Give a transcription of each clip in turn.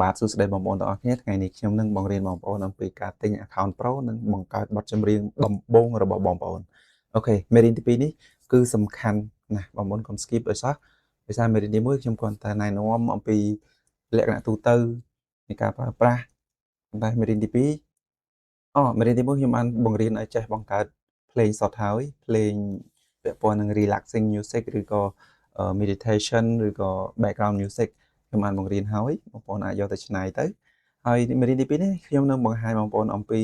បាទសួស្តីបងប្អូនទាំងអស់គ្នាថ្ងៃនេះខ្ញុំនឹងបង្រៀនបងប្អូនអំពីការទិញ account Pro និងបង្កើតបទចម្រៀងដំបូងរបស់បងប្អូន OK មេរៀនទី2នេះគឺសំខាន់ណាស់បងប្អូនកុំ skip ឲ្យសោះដោយសារមេរៀនទី1ខ្ញុំគ្រាន់តែណែនាំអំពីលក្ខណៈទូទៅនៃការប្រើប្រាស់ប៉ុន្តែមេរៀនទី2អូមេរៀនទី1ខ្ញុំបានបង្រៀនឲ្យចេះបង្កើតភ្លេងសុទ្ធហើយភ្លេងពាក់ព័ន្ធនឹង relaxing music ឬក៏ meditation ឬក៏ background music ខ្ញុំបានបង្រៀនហើយបងប្អូនអាចយកទៅច្នៃទៅហើយមេរៀនទី2នេះខ្ញុំនឹងបង្ហាញបងប្អូនអំពី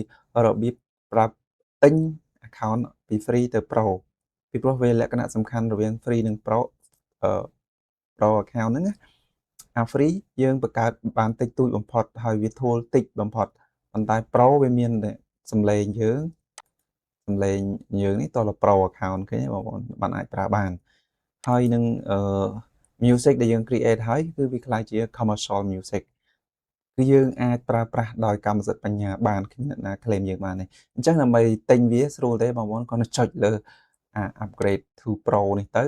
របៀបប្រាប់ទិញ account ពី free ទៅ pro ពីព្រោះវាលក្ខណៈសំខាន់រវាង free និង pro pro account ហ្នឹងណាអា free យើងបង្កើតបានតិចតួចបំផុតហើយវា tool តិចបំផុតប៉ុន្តែ pro វាមានសំឡេងយើងសំឡេងយើងនេះតើ pro account ឃើញទេបងប្អូនបានអាចប្រើបានហើយនឹងអឺ music ដែលយើង create ហើយគឺវាក្លាយជា commercial music គឺយើងអាចប្រើប្រាស់ដោយកម្មសិទ្ធិបញ្ញាបានគ្មានអ្នកណា claim យើងបានទេអញ្ចឹងដើម្បីទិញវាស្រួលទេបងប្អូនគ្រាន់តែចុចលើអា upgrade to pro នេះទៅ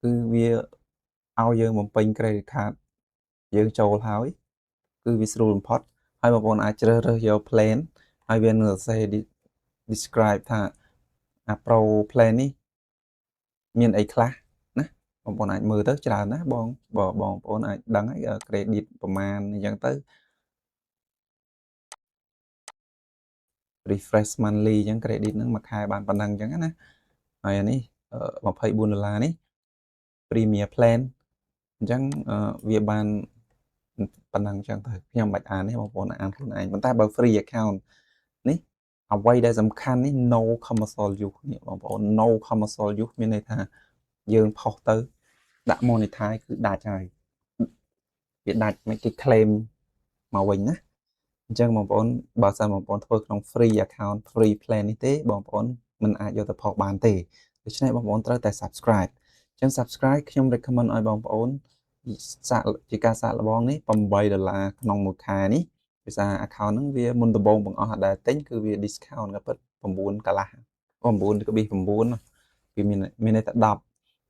គឺវាឲ្យយើងបំពេញ credit card យើងចូលហើយគឺវាស្រួលបំផុតហើយបងប្អូនអាចជ្រើសរើសយក plan ហើយវានឹងសរសេរ describe ថាអា pro plan នេះមានអីខ្លះណាបងប្អូនអាចមើលទៅច្រើនណាបងបងប្អូនអាចដឹងហើយ credit ប្រមាណអញ្ចឹងទៅ refresh monthly អញ្ចឹង credit ហ្នឹងមួយខែបានប៉ុណ្ណឹងអញ្ចឹងណាហើយអានេះ24ដុល្លារនេះ Premier plan អញ្ចឹងវាបានប៉ុណ្ណឹងអញ្ចឹងទៅខ្ញុំមិនបាច់អានទេបងប្អូនអានខ្លួនឯងប៉ុន្តែបើ free account នេះអ្វីដែលសំខាន់នេះ no commercial use នេះបងប្អូន no commercial use មានន័យថាយើងផុសទៅដាក់ monetize គឺដាច់ហើយវាដាច់មិនគេ claim មកវិញណាអញ្ចឹងបងប្អូនបើសិនបងប្អូនធ្វើក្នុង free account free plan នេះទេបងប្អូនមិនអាចយកទៅផុសបានទេដូច្នេះបងប្អូនត្រូវតែ subscribe អញ្ចឹង subscribe ខ្ញុំ recommend ឲ្យបងប្អូនសាកជាការសាកល្បងនេះ8ដុល្លារក្នុងមួយខែនេះភាសា account ហ្នឹងវាមុនដំបូងបង្អស់ដែលទិញគឺវា discount ក៏ពិត9កន្លះ9.9វាមានមានន័យថា10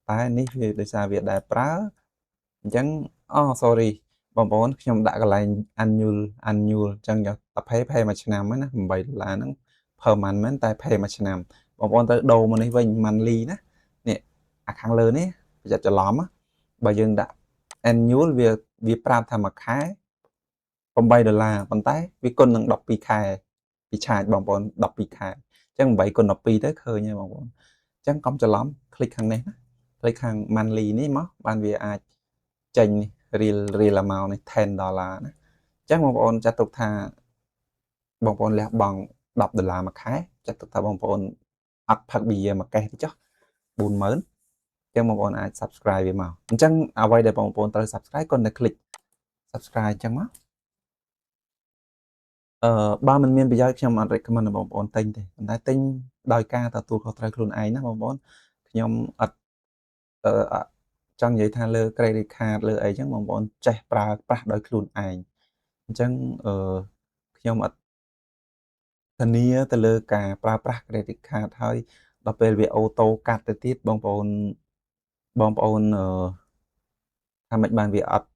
តែនេះវាដោយសារវាដែលប្រើអញ្ចឹងអូ sorry បងប្អូនខ្ញុំដាក់កន្លែង annual annual អញ្ចឹងយកតែ pay pay មួយឆ្នាំហ្នឹងណា8ដុល្លារហ្នឹង per month មែនតែ pay មួយឆ្នាំបងប្អូនត្រូវដូរមកនេះវិញ monthly ណានេះអាខាងលើនេះប្រយ័ត្នច្រឡំបើយើងដាក់ annual វាវាប្រាប់ថាមួយខែ8ដុល្លារប៉ុន្តែវាគុណនឹង12ខែពីឆាចបងប្អូន12ខែអញ្ចឹង8គុណ12ទៅឃើញហើយបងប្អូនអញ្ចឹងកុំច្រឡំ click ខាងនេះណា click ខាង monthly នេះមកបានវាអាចចេញ real real amount នេះ10ដុល្លារណាអញ្ចឹងបងប្អូនចាត់ទុកថាបងប្អូនលះបង់10ដុល្លារមួយខែចាត់ទុកថាបងប្អូនអត់ផឹកប៊ីមួយកេះទេចុះ40000អញ្ចឹងបងប្អូនអាច subscribe វាមកអញ្ចឹងអ្វីដែលបងប្អូនត្រូវ subscribe គ្រាន់តែ click subscribe អញ្ចឹងមកអឺបើមិនមានប្រយោជន៍ខ្ញុំអត់ recommend ដល់បងប្អូនទិញទេប៉ុន្តែទិញដោយការទទួលខុសត្រូវខ្លួនឯងណាបងប្អូនខ្ញុំអត់អឺចង់និយាយថាលើ credit card លើអីចឹងបងប្អូនចេះប្រើប្រាស់ដោយខ្លួនឯងអញ្ចឹងអឺខ្ញុំអត់ធានាទៅលើការប្រើប្រាស់ credit card ហើយដល់ពេលវាauto កាត់ទៅទៀតបងប្អូនបងប្អូនអឺថាម៉េចបានវាអត់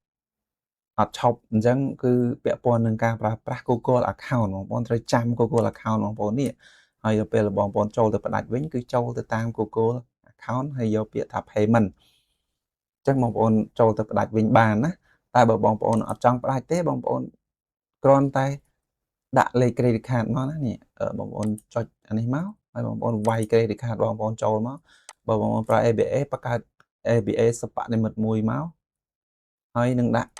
អត់ឈប់អញ្ចឹងគឺពាក់ព័ន្ធនឹងការប្រើប្រាស់ Google account បងប្អូនត្រូវចាំ Google account បងប្អូននេះហើយដល់ពេលបងប្អូនចូលទៅផ្ដាច់វិញគឺចូលទៅតាម Google account ហើយយកពាក្យថា payment អញ្ចឹងបងប្អូនចូលទៅផ្ដាច់វិញបានណាតែបើបងប្អូនអត់ចង់ផ្ដាច់ទេបងប្អូនគ្រាន់តែដាក់លេខ credit card មកណានេះបងប្អូនចុចអានេះមកហើយបងប្អូនវាយ credit card បងប្អូនចូលមកបើបងប្អូនប្រើ ABA បង្កើត ABA សិប្បនិម្មិតមួយមកហើយនឹងដាក់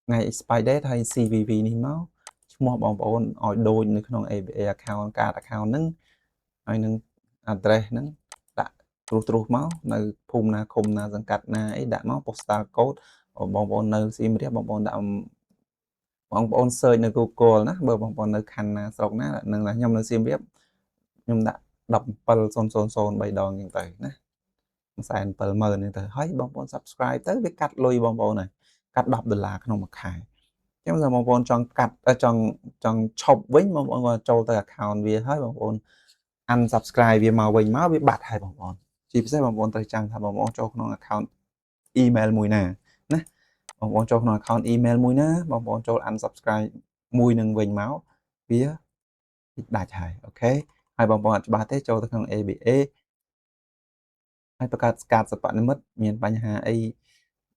ថ្ងៃ expire date ហើយ CVV នេះមកឈ្មោះបងប្អូនឲ្យដូចនៅក្នុង ABA account card account ហ្នឹងហើយនឹង address ហ្នឹងដាក់ត្រួសត្រាសមកនៅភូមិណាឃុំណាសង្កាត់ណាអីដាក់មក postal code បងប្អូននៅសៀមរាបបងប្អូនដាក់បងប្អូន search នៅ Google ណាបើបងប្អូននៅខណ្ឌណាស្រុកណានឹងខ្ញុំនៅសៀមរាបខ្ញុំដាក់17000 3ដងអញ្ចឹងទៅណា170,000ហ្នឹងទៅហើយបងប្អូន subscribe ទៅវាកាត់លុយបងប្អូនហើយកាត់10ដុល្លារក្នុងមួយខែអញ្ចឹងបើបងប្អូនចង់កាត់ចង់ចង់ឈប់វិញបងប្អូនក៏ចូលទៅ account វាហើយបងប្អូន unsubscribe វាមកវិញមកវាបាត់ហើយបងប្អូនជាពិសេសបងប្អូនត្រូវចាំថាបងប្អូនចូលក្នុង account email មួយណាណាប បងប្អូនចូលក្នុង account email មួយណាបងប្អូនចូល unsubscribe មួយនឹងវិញមកវាដាច់ហើយ OK ហើយបងប្អូនអត់ច្បាស់ទេចូលទៅក្នុង ABA ហើយបង្កើតកាតសប្បនិមិត្តមានបញ្ហាអី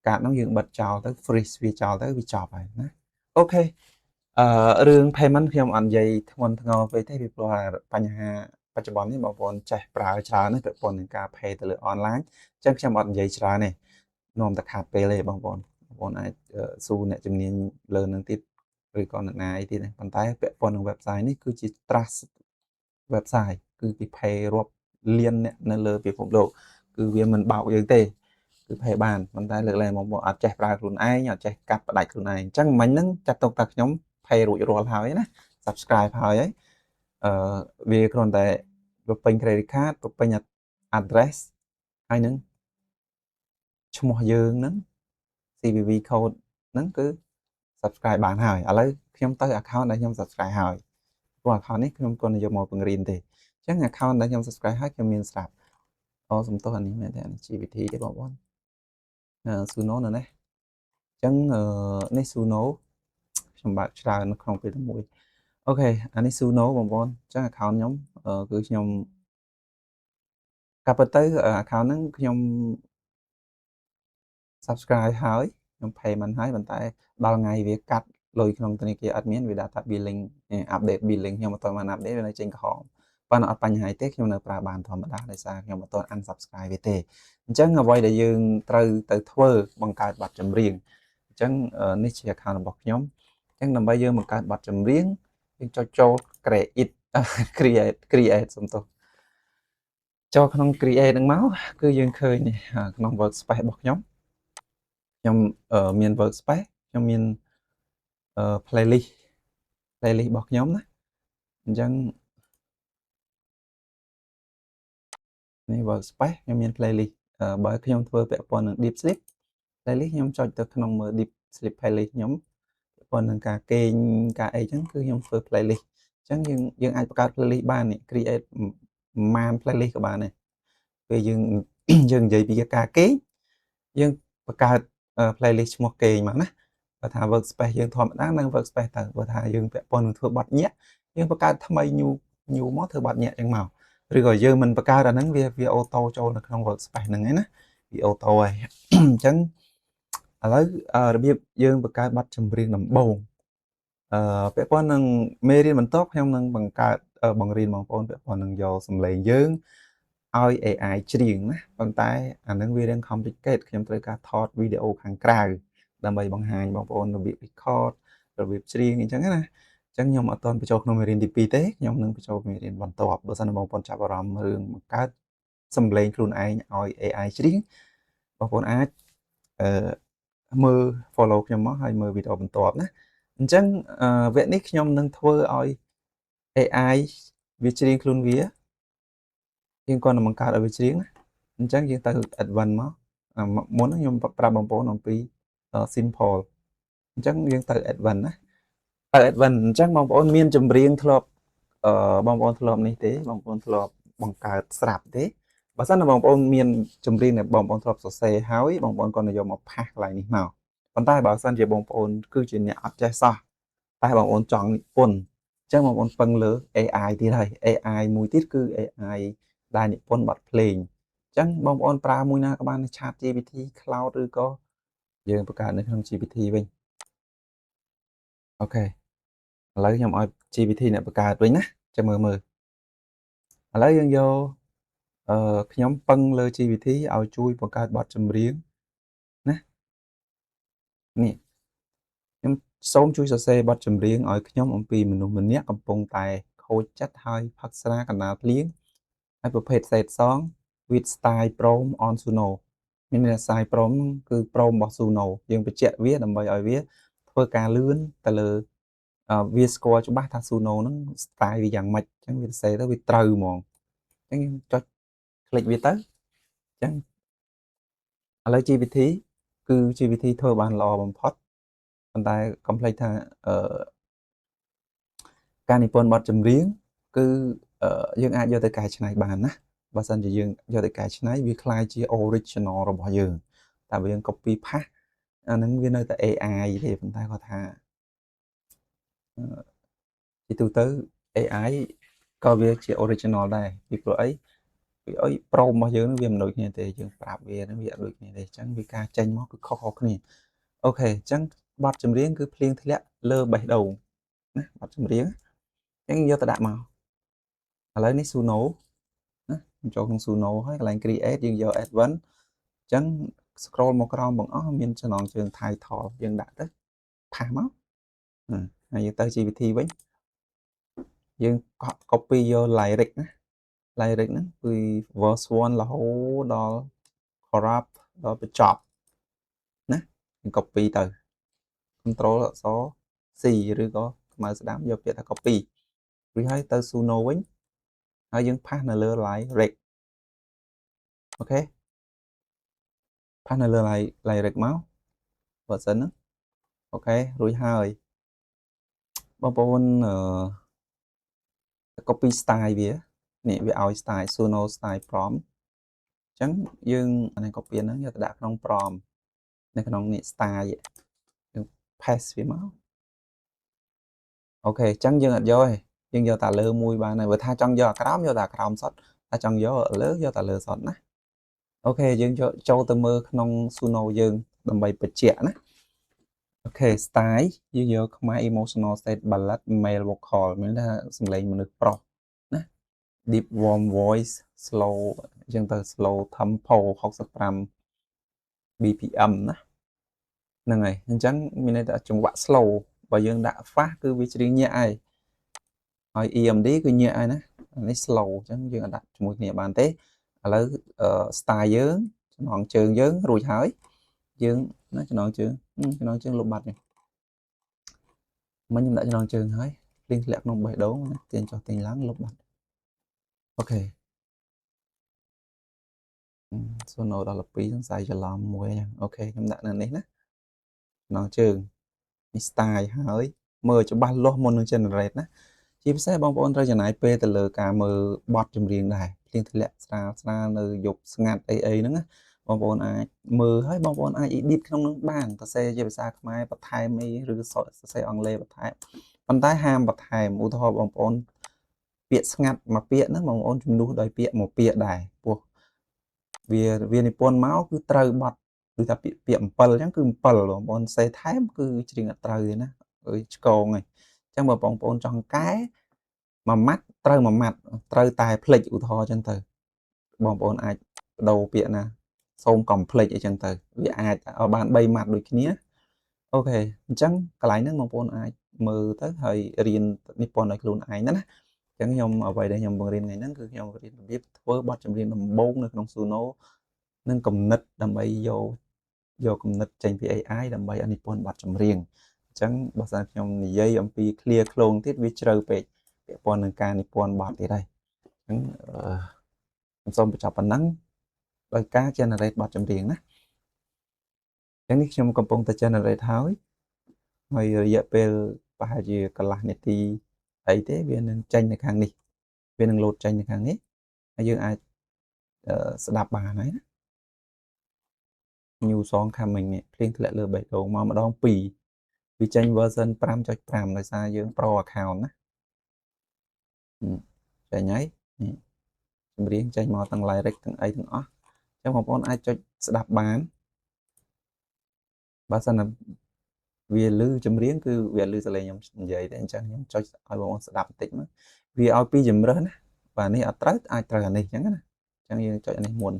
កាតហ្នឹងយើងបិទចោលទៅ freeze វាចោលទៅវាចប់ហើយណា OK អឺរឿង payment ខ្ញុំអត់និយាយធ្ងន់ធ្ងរពេកទេពីព្រោះបញ្ហាបច្ចុប្បន្ននេះបងប្អូនចេះប្រើច្រើនណាស់ពាក់ព័ន្ធនឹងការ pay ទៅលើ online អញ្ចឹងខ្ញុំអត់និយាយច្រើនទេនាំតែខាតពេលទេបងប្អូនបងប្អូនអាចសួរអ្នកជំនាញលើនឹងទៀតឬក៏អ្នកណាអីទៀតប៉ុន្តែពាក់ព័ន្ធនឹង website នេះគឺជា trust website គឺគេ pay រាប់លានអ្នកនៅលើពិភពលោកគឺវាមិនបោកយើងទេគឺ pay បានប៉ុន្តែលើកលែងបងប្អូនអត់ចេះប្រើខ្លួនឯងអត់ចេះកាត់ផ្ដាច់ខ្លួនឯងអញ្ចឹងមិញហ្នឹងចាត់ទុកថាខ្ញុំ pay រួចរាល់ហើយណា subscribe ហើយហើយអឺវាគ្រាន់តែបំពេញ credit card បំពេញ address ហើយនឹងឈ្មោះយើងហ្នឹង CVV code ហ្នឹងគឺ subscribe បានហើយឥឡូវខ្ញុំទៅ account ដែលខ្ញុំ subscribe ហើយព្រោះ account នេះខ្ញុំគ្រាន់តែយកមកបង្រៀនទេអញ្ចឹង account ដែលខ្ញុំ subscribe ហើយខ្ញុំមានស្រាប់អូសំទោសអានេះមែនទេអានេះ GPT ទេបងប្អូនអឺ Suno នៅនេះអញ្ចឹងនេះ Suno ខ្ញុំបើកច្រើននៅក្នុងពេលតែមួយ OK អានេះ Suno បងប្អូនអញ្ចឹង account ខ្ញុំគឺខ្ញុំកាលពិតទៅ account ហ្នឹងខ្ញុំ subscribe ហើយខ្ញុំ payment ហើយប៉ុន្តែដល់ថ្ងៃវាកាត់លុយក្នុងធនាគារអត់មានវាដាក់ថា billing update billing ខ្ញុំអត់ទាន់បាន update វានៅចេញក្រហមប៉ុន្តែអត់បញ្ហាទេខ្ញុំនៅប្រើបានធម្មតាដោយសារខ្ញុំអត់ទាន់ unsubscribe វាទេអញ្ចឹងអ្វីដែលយើងត្រូវទៅធ្វើបង្កើតបទចម្រៀងអញ្ចឹងនេះជា account របស់ខ្ញុំអញ្ចឹងដើម្បីយើងបង្កើតបទចម្រៀងយើងចុចចូល create create create សំទោសចូលក្នុង create ហ្នឹងមកគឺយើងឃើញក្នុង workspace របស់ខ្ញុំខ្ញុំមាន workspace ខ្ញុំមាន playlist playlist របស់ខ្ញុំណាអញ្ចឹងនេះ workspace ខ្ញុំមាន playlist បើខ្ញុំធ្វើពាក់ព័ន្ធនឹង deep sleep playlist ខ្ញុំចុចទៅក្នុងមើល deep sleep playlist ខ្ញុំពាក់ព័ន្ធនឹងការគេងការអីចឹងគឺខ្ញុំធ្វើ playlist អញ្ចឹងយើងយើងអាចបង្កើត playlist បាននេះ create ប្រហែល playlist ក៏បានដែរពេលយើងយើងនិយាយពីការគេងយើងបង្កើត playlist ឈ្មោះគេងមកណាបើថា workspace យើងធម្មតានឹង workspace ទៅបើថាយើងពាក់ព័ន្ធនឹងធ្វើបទញាក់យើងបង្កើតថ្មី new new មកធ្វើបទញាក់ចឹងមកឬក៏យើងមិនបង្កើតអាហ្នឹងវាវា auto ចូលនៅក្នុង workspace ហ្នឹងឯណាវា auto ហើយអញ្ចឹងឥឡូវរបៀបយើងបង្កើតបទចម្រៀងដំបូងអឺពាក់ព័ន្ធនឹងមេរៀនបន្ទាប់ខ្ញុំនឹងបង្កើតបង្រៀនបងប្អូនពាក់ព័ន្ធនឹងយកសំឡេងយើងឲ្យ AI ច្រៀងណាប៉ុន្តែអានឹងវារៀង complicate ខ្ញុំត្រូវការថតវីដេអូខាងក្រៅដើម្បីបង្ហាញបងប្អូនរបៀប record របៀបច្រៀងអញ្ចឹងណាអញ្ចឹងខ្ញុំអត់ទាន់បញ្ចូលក្នុងមេរៀនទី2ទេខ្ញុំនឹងបញ្ចូលមេរៀនបន្ទាប់បើសិនបងប្អូនចាប់អារម្មណ៍រឿងបង្កើតសំឡេងខ្លួនឯងឲ្យ AI ច្រៀងបងប្អូនអាចអឺមើល follow ខ្ញុំមកហើយមើលវីដេអូបន្ទាប់ណាអញ្ចឹងវគ្គនេះខ្ញុំនឹងធ្វើឲ្យ AI វាច្រៀងខ្លួនវាយើងគ្រាន់តែបង្កើតឲ្យវាច្រៀងណាអញ្ចឹងយើងទៅ advance មកមុនខ្ញុំប្រាប់បងប្អូនអំពី simple អញ្ចឹងយើងទៅ advance ណាទៅ advance អញ្ចឹងបងប្អូនមានចម្រៀងធ្លាប់អឺបងប្អូនធ្លាប់នេះទេបងប្អូនធ្លាប់បង្កើតស្រាប់ទេបើសិនណាបងប្អូនមានចម្រៀងដែលបងប្អូនធ្លាប់សរសេរហើយបងប្អូនគាត់យកមក paste កន្លែងនេះមកប៉ុន្តែបើសិនជាបងប្អូនគឺជាអ្នកអត់ចេះសោះតែបងប្អូនចង់និពន្ធអញ្ចឹងបងប្អូនពឹងលើ AI ទៀតហើយ AI មួយទៀតគឺ AI ដែលនិពន្ធបទភ្លេងអញ្ចឹងបងប្អូនប្រើមួយណាក៏បាន Chat GPT Claude ឬក៏យើងបង្កើតនៅក្នុង GPT វិញ OK ឥឡូវខ្ញុំឲ្យ GPT អ្នកបង្កើតវិញណាចាំមើលមើលឥឡូវយើងយកអឺខ្ញុំពឹងលើ GPT ឲ្យជួយបង្កើតបទចម្រៀងណានេះខ្ញុំសូមជួយសរសេរបទចម្រៀងឲ្យខ្ញុំអំពីមនុស្សម្នាក់កំពុងតែខូចចិត្តហើយផឹកស្រាកណ្ដាលភ្លៀងហើយប្រភេទ sad song with style prompt on Suno មានន័យថា style prompt គឺ prompt របស់ Suno យើងបញ្ជាក់វាដើម្បីឲ្យវាធ្វើការលឿនទៅលើវាស្គាល់ច្បាស់ថា Suno ហ្នឹង style វាយ៉ាងម៉េចអញ្ចឹងវាសរសេរទៅវាត្រូវហ្មងអញ្ចឹងយើងចុច click វាទៅអញ្ចឹងឥឡូវ GPT គឺ GPT ធ្វើបានល្អបំផុតប៉ុន្តែកុំភ្លេចថាអឺការនិពន្ធបទចម្រៀងគឺយើងអាចយកទៅកែច្នៃបានណាបើសិនជាយើងយកទៅកែច្នៃវាក្លាយជា original របស់យើងតែបើយើង copy paste អាហ្នឹងវានៅតែ AI ទេប៉ុន្តែគាត់ថាជាទូទៅ AI ក៏វាជា original ដែរពីព្រោះអីពីអី prompt របស់យើងនឹងវាមិនដូចគ្នាទេយើងប្រាប់វានឹងវាអត់ដូចគ្នាទេអញ្ចឹងវាការចេញមកគឺខុសៗគ្នាOK អញ្ចឹងបទចម្រៀងគឺភ្លៀងធ្លាក់លើបេះដូងណាបទចម្រៀងអញ្ចឹងយកទៅដាក់មកឥឡូវនេះ Suno ណាចូលក្នុង Suno ហើយកន្លែង create យើងយក advanced អញ្ចឹង scroll មកក្រោមបងអស់មានចំណងជើង title យើងដាក់ទៅpaste មកហើយយើងទៅ GPT វិញយើង copy យក lyric ណា lyric ហ្នឹងគឺ verse 1រហូតដល់ chorus ដល់បញ្ចប់ណាយើង copy ទៅ control អក្សរ C ឬក៏ខ្មៅស្ដាំយកពាក្យថា copy រួចហើយទៅ Suno វិញហើយយើង paste នៅលើ lyric OK paste នៅលើ lyric មក version ហ្នឹង OK រួចហើយបងប្អូនអឺ copy style វានេះវាឲ្យ style Suno style prompt អញ្ចឹងយើងអានេះ copy ហ្នឹងយកទៅដាក់ក្នុង prompt នៅក្នុងនេះ style យើង paste វាមក OK អញ្ចឹងយើងអត់យកទេយើងយកតែលើមួយបានហើយបើថាចង់យកអាក្រោមយកតែអាក្រោមសុទ្ធតែចង់យកលើយកតែលើសុទ្ធណាOK យើងយកចូលទៅមើលក្នុង Suno យើងដើម្បីបញ្ជាក់ណាOK style យើងយកខ្មែរ emotional state ballad male vocal មានថាសំឡេងមនុស្សប្រុសណា deep warm voice slow អញ្ចឹងទៅ slow tempo 65 BPM ណាហ្នឹងហើយអញ្ចឹងមានន័យថាចង្វាក់ slow បើយើងដាក់ fast គឺវាច្រៀងញាក់ហើយហើយ EMD គឺញាក់ហើយណានេះ slow អញ្ចឹងយើងអាចដាក់ជាមួយគ្នាបានទេឥឡូវ style យើងចំណងជើងយើងរួចហើយយើងណាចំណងជើងចំណងជើងលុបបាត់នេះមិញខ្ញុំដាក់ចំណងជើងហើយភ្លៀងធ្លាក់ក្នុងបេះដូងណាទាញចុះទាញឡើងលុបបាត់OK Suno ដល់12សង្ស័យច្រឡំមួយអញ្ចឹង OK ខ្ញុំដាក់នៅនេះណាចំណងជើងនេះ style ហើយមើលច្បាស់លាស់មុននឹង generate ណាជាពិសេសបងប្អូនត្រូវចំណាយពេលទៅលើការមើលបទចម្រៀងដែរភ្លៀងធ្លាក់ស្រាលស្រាលនៅយប់ស្ងាត់អីអីហ្នឹងណាបងប្អូនអាចមើលហើយបងប្អូនអាច edit ក្នុងនឹងបានសរសេរជាភាសាខ្មែរបន្ថែមអីឬសរសេរអង់គ្លេសបន្ថែមប៉ុន្តែហាមបន្ថែមឧទាហរណ៍បងប្អូនពាក្យស្ងាត់មួយពាក្យហ្នឹងបងប្អូនជំនួសដោយពាក្យមួយពាក្យដែរព្រោះវាវានិពន្ធមកគឺត្រូវបត់ដូចថាពាក្យពាក្យ7អញ្ចឹងគឺ7បងប្អូនសេថែមគឺច្រៀងអត់ត្រូវទេណាអើយឆ្កងហើយអញ្ចឹងបើបងប្អូនចង់កែមួយម៉ាត់ត្រូវមួយម៉ាត់ត្រូវតែភ្លេចឧទាហរណ៍អញ្ចឹងទៅបងប្អូនអាចបដូរពាក្យណាសូមកុំភ្លេចអីចឹងទៅវាអាចឲ្យបាន3ម៉ាត់ដូចគ្នាOK អញ្ចឹងកន្លែងហ្នឹងបងប្អូនអាចមើលទៅហើយរៀននិពន្ធឲ្យខ្លួនឯងណាណាអញ្ចឹងខ្ញុំអ្វីដែលខ្ញុំបង្រៀនថ្ងៃហ្នឹងគឺខ្ញុំរៀនរបៀបធ្វើបទចម្រៀងដំបូងនៅក្នុង Suno និងគំនិតដើម្បីយកយកគំនិតចេញពី AI ដើម្បីឲ្យនិពន្ធបទចម្រៀងអញ្ចឹងបើសិនខ្ញុំនិយាយអំពី clear ឃ្លោងទៀតវាជ្រៅពេកពាក់ព័ន្ធនឹងការនិពន្ធបទទៀតហើយអញ្ចឹងខ្ញុំសូមបញ្ចប់ប៉ុណ្ណឹងដោយការ generate បទចម្រៀងណាអញ្ចឹងនេះខ្ញុំកំពុងតែ generate ហើយហើយរយៈពេលប្រហែលជាកន្លះនាទីអីទេវានឹងចេញនៅខាងនេះវានឹងលោតចេញនៅខាងនេះហើយយើងអាចស្ដាប់បានហើយណា New song coming នេះភ្លៀងធ្លាក់លើបេះដូងមកម្ដង2វាចេញ version 5.5ដោយសារយើង pro account ណាចេញហើយនេះចម្រៀងចេញមកទាំង lyric ទាំងអីទាំងអស់អញ្ចឹងបងប្អូនអាចចុចស្ដាប់បានបើសិនណាវាលឺចម្រៀងគឺវាលឺសលេងខ្ញុំនិយាយទេអញ្ចឹងខ្ញុំចុចឲ្យបងប្អូនស្ដាប់បន្តិចមកវាឲ្យពីរជំរើសណាបាទនេះអត់ត្រូវអាចត្រូវអានេះអញ្ចឹងណាអញ្ចឹងយើងចុចអានេះមុន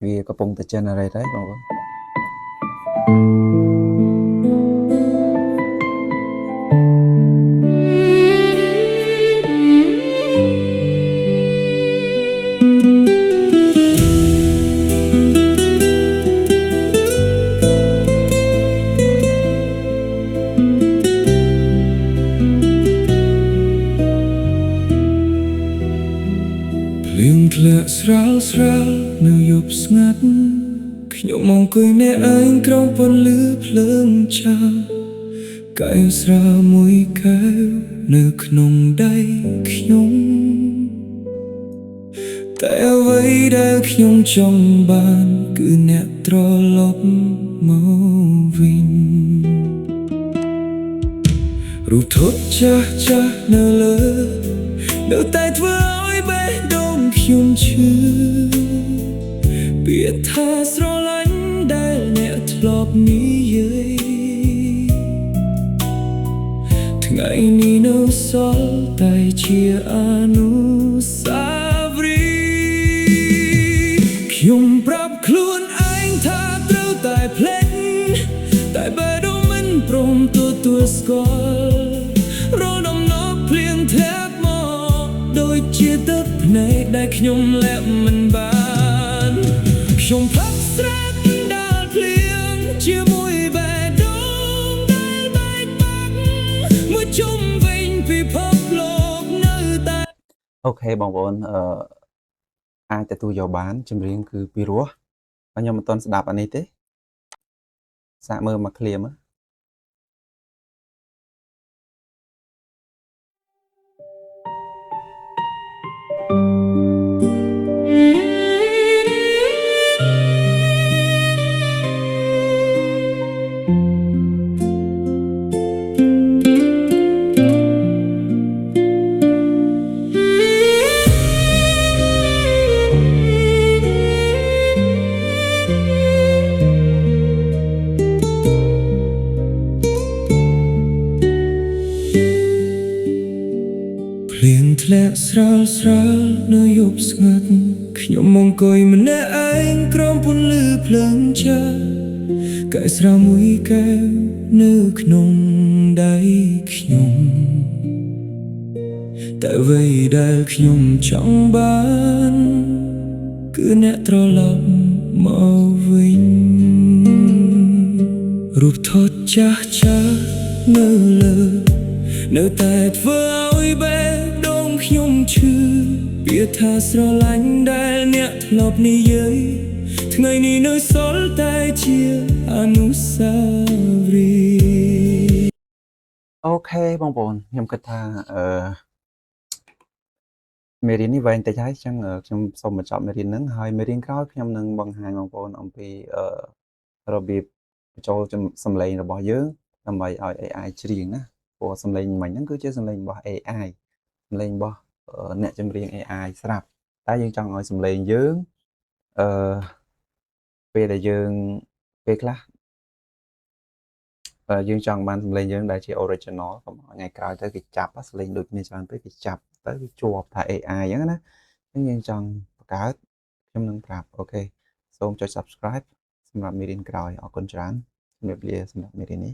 វាកំពុងតែ generate ហើយបងប្អូន ភ្លៀងធ្លាក់ស្រាលស្រាលនៅយប់ស្ងាត់ខ្ញុំអង្គុយម្នាក់ឯងក្រោមពន្លឺភ្លើងឆាកែវស្រាមួយកែវនៅក្នុងដៃខ្ញុំ តែអ្វីដែលខ្ញុំចង់បានគឺអ្នកត្រឡប់មកវិញរូបថតចាស់ចាស់នៅលើនៅតែធ្វើឲ្យបេះដូងខ្ញុំឈឺពាក្យថាស្រឡាញ់ដែលអ្នកធ្លាប់និយាយថ្ងៃនេះនៅសល់តែជាអនុស្សាវរីយ៍ខ្ញុំប្រាប់ខ្លួនឯងថាត្រូវតែភ្លេចតែបេះដូងមិនព្រមទទួលស្គាល់រដំណក់ភ្លៀងធ្លាក់មកដូចជាទឹកភ្នែកដែលខ្ញុំលាក់មិនបានខ្ញុំផឹកស្រាកណ្ដាលភ្លៀងជាមួយបេះដូងដែលបែកបាក់មួយជុំវិញពិភពលោកនៅតែ OK បងប្អូនអាចទទួលយកបានចម្រៀងគឺពីរោះហើយខ្ញុំមិនទាន់ស្ដាប់អានេះទេសាកមើលមកឃ្លាមើល ភ្លៀងធ្លាក់ស្រាលស្រាលនៅយប់ស្ងាត់ខ្ញុំអង្គុយម្នាក់ឯងក្រោមពន្លឺភ្លើងចាស់កែវស្រាមួយកែវនៅក្នុងដៃខ្ញុំតែអ្វីដែលខ្ញុំចង់បានគឺអ្នកត្រឡប់មកវិញរូបថតចាស់ចាស់នៅលើ នៅតែធ្វើឲ្យបេះដូងខ្ញុំឈឺពាក្យថាស្រឡាញ់ដែលអ្នកធ្លាប់និយាយថ្ងៃនេះនៅសល់តែជាអនុស្សាវរីយ៍ OK បងប្អូនខ្ញុំគិតថាអឺមេរៀននេះវែងតិចហើយអញ្ចឹងខ្ញុំសូមបញ្ចប់មេរៀនហ្នឹងហើយមេរៀនក្រោយខ្ញុំនឹងបង្ហាញបងប្អូនអំពីរបៀបបញ្ចូលសំឡេងរបស់យើងដើម្បីឲ្យ AI ច្រៀងណាព្រោះសំឡេងមិញហ្នឹងគឺជាសំឡេងរបស់ AI សំឡេងរបស់អ្នកចម្រៀង AI ស្រាប់តែយើងចង់ឲ្យសំឡេងយើងអឺពេលដែលយើងពេលខ្លះយើងចង់បានសំឡេងយើងដែលជា original កុំឲ្យថ្ងៃក្រោយទៅគេចាប់សំឡេងដូចគ្នាច្រើនពេកគេចាប់ទៅវាជាប់ថា AI អញ្ចឹងណាអញ្ចឹងយើងចង់បង្កើតខ្ញុំនឹងប្រាប់ OK សូមចុច Subscribe សម្រាប់មេរៀនក្រោយអរគុណច្រើនជំរាបលាសម្រាប់មេរៀននេះ។